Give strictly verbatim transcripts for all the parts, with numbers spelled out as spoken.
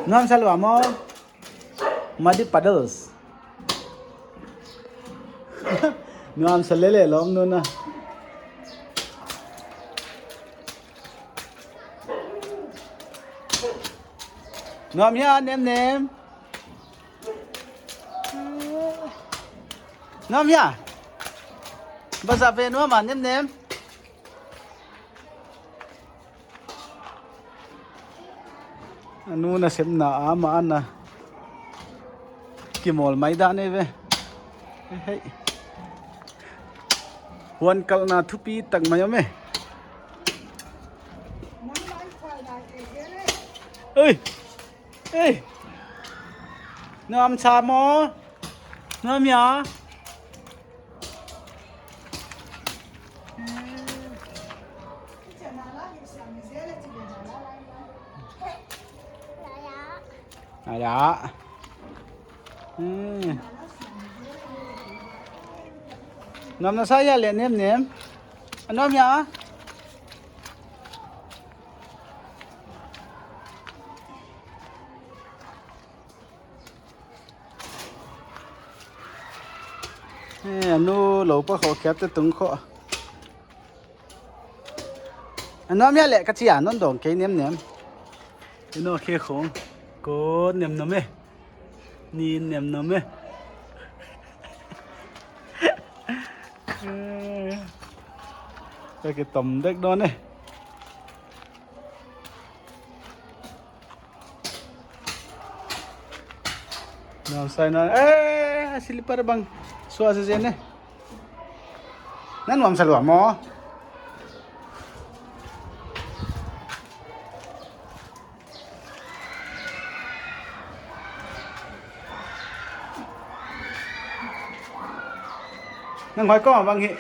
Nuam sa lua maw? Muddy puddles. Nuam sa lele lawm nu na. Nuam hia, Nem Nem? Nuam hia? Bazaar ve nuam a, Nem Nem? A nu nasepna a mah ana kimawl mai dan ei ve. Hei. Huan kalhna thupi tak mai om e. Ei. Ei. Nuam sa maw? Nuam hia? Ala. Hmm. Nuam na sa hia leh, Nem Nem? Nuam hia? Eh, a nu lou pa khawh khiat te tung khawh. A nuam hia leh ka chi a, non dawng kei, Nem Nem. I nu khe khong. Ko Nem nuam e. Ni Nem nuam e. Ka ke tom dek dawn e. Nuam sa nuam. Eh, slipper bang suah zenzen e. Na nuam sa lua maw? Nang hoi ko bang hi.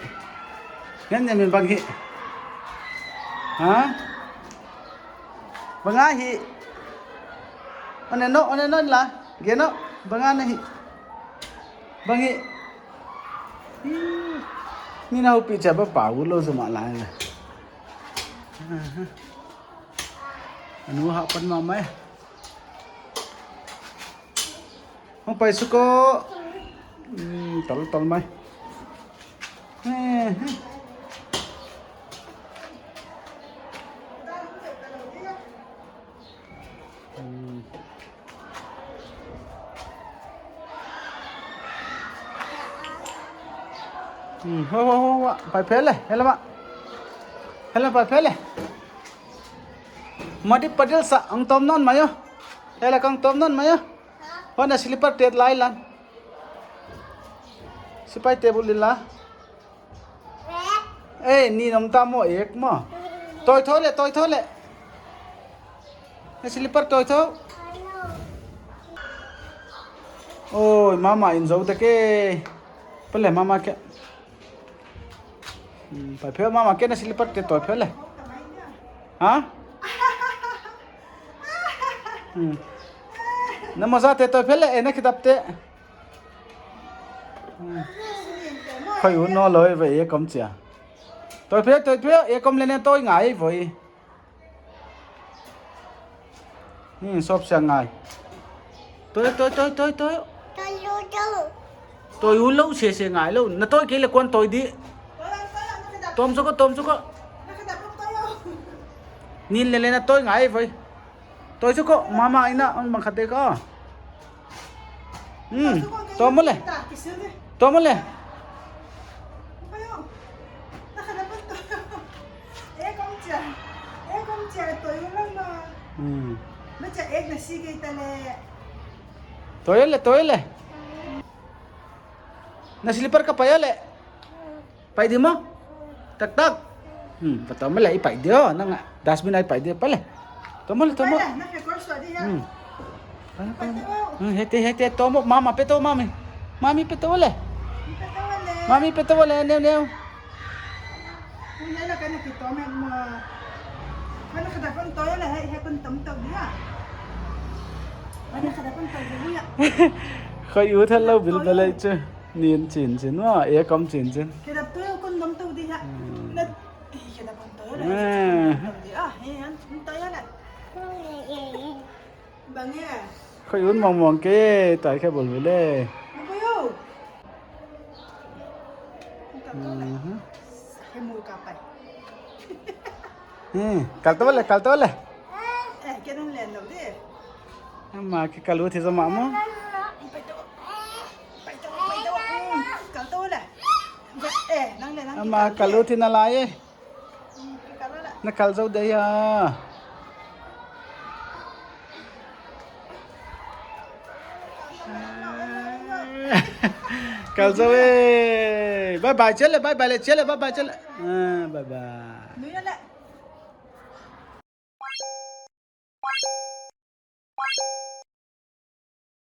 Nem Nem in bang hi. Ha? Bang a hi. One no, one no la. Gen no. Bang a na hi. Bang hi. Ih. Ni na hupi cha ba pa u lou zomah lai la. Aha. A nu hah pan mahmah e. Hong pai suk o. Hmm, tal tal mai. Eh, eh. Hmm. Hmm, ho, ho, ho, ho. Pai phel le, hela ma. Hela pai phel le. Muddy puddles a, hong tom nawn mai o. Hela kong tom nawn mai o. Huan a slipper tet lai lan. Sipai table in la. Eh, ni nom ta maw ek maw. Toi tho le, toi tho le. Na slipper toi tho. Oi, mama in zou ta ke. Pele mama ke. Hmm, pai phel mama ke, na slipper te toi phel le. Ha? Hmm. Na moza te toi phel le, eh, na khedap te. Hmm. Khoi u no lou ve, e kom chia. Toi phel, toi phel, e kom le ne toi ngai voi. Hmm, sop sia ngai. Toi, toi, toi, toi, toi. Toi u lou. Toi u lou, se se ngai lou. Na toi kei le kuan toi di. Tom suk o, tom suk o. Nin le le na toi ngai voi. Toi suk o, mama ina, on bang khat dek a. Hmm, tom le. Tom le. Hmm. Toi le, toi le. Na slipper ka pai le. Pai di maw? Tak tak. Hmm, patau maw le, i pai di o, nang a dustbin a i pai di, pai le. Tom le, tom. Pai le, na ke course di ya. Hmm. Pai le, pai le. Hmm, hete, hete, tom, mama pe to, mami. Mami pe to le. Mami pe to le, neu, neu. Kun ya la ka na ki tom e mo. Ka na ka da kon to le, he, he kun tom to di ya. Ka na ka da kon to di ya. Khoi u tha lou bil ba le chu. Nin chin chin wa, e kom chin chin. Khedap tu kon nom tu di ha. Hmm. Na, eh, khedap kon tu. Eh. Di ah, he an, kon tu ya la. Khoi un mong mong ke, tai khe bol bol le. Mhm. Hmm, kal to le, kal to le. Ama ke kal ut hi zaw mah maw. Ama kal ut hi na lai e. Na kal zou dia. Kal zou e. Bye bye, chele, bye bye le, chele, bye bye, chele. Ah, bye bye.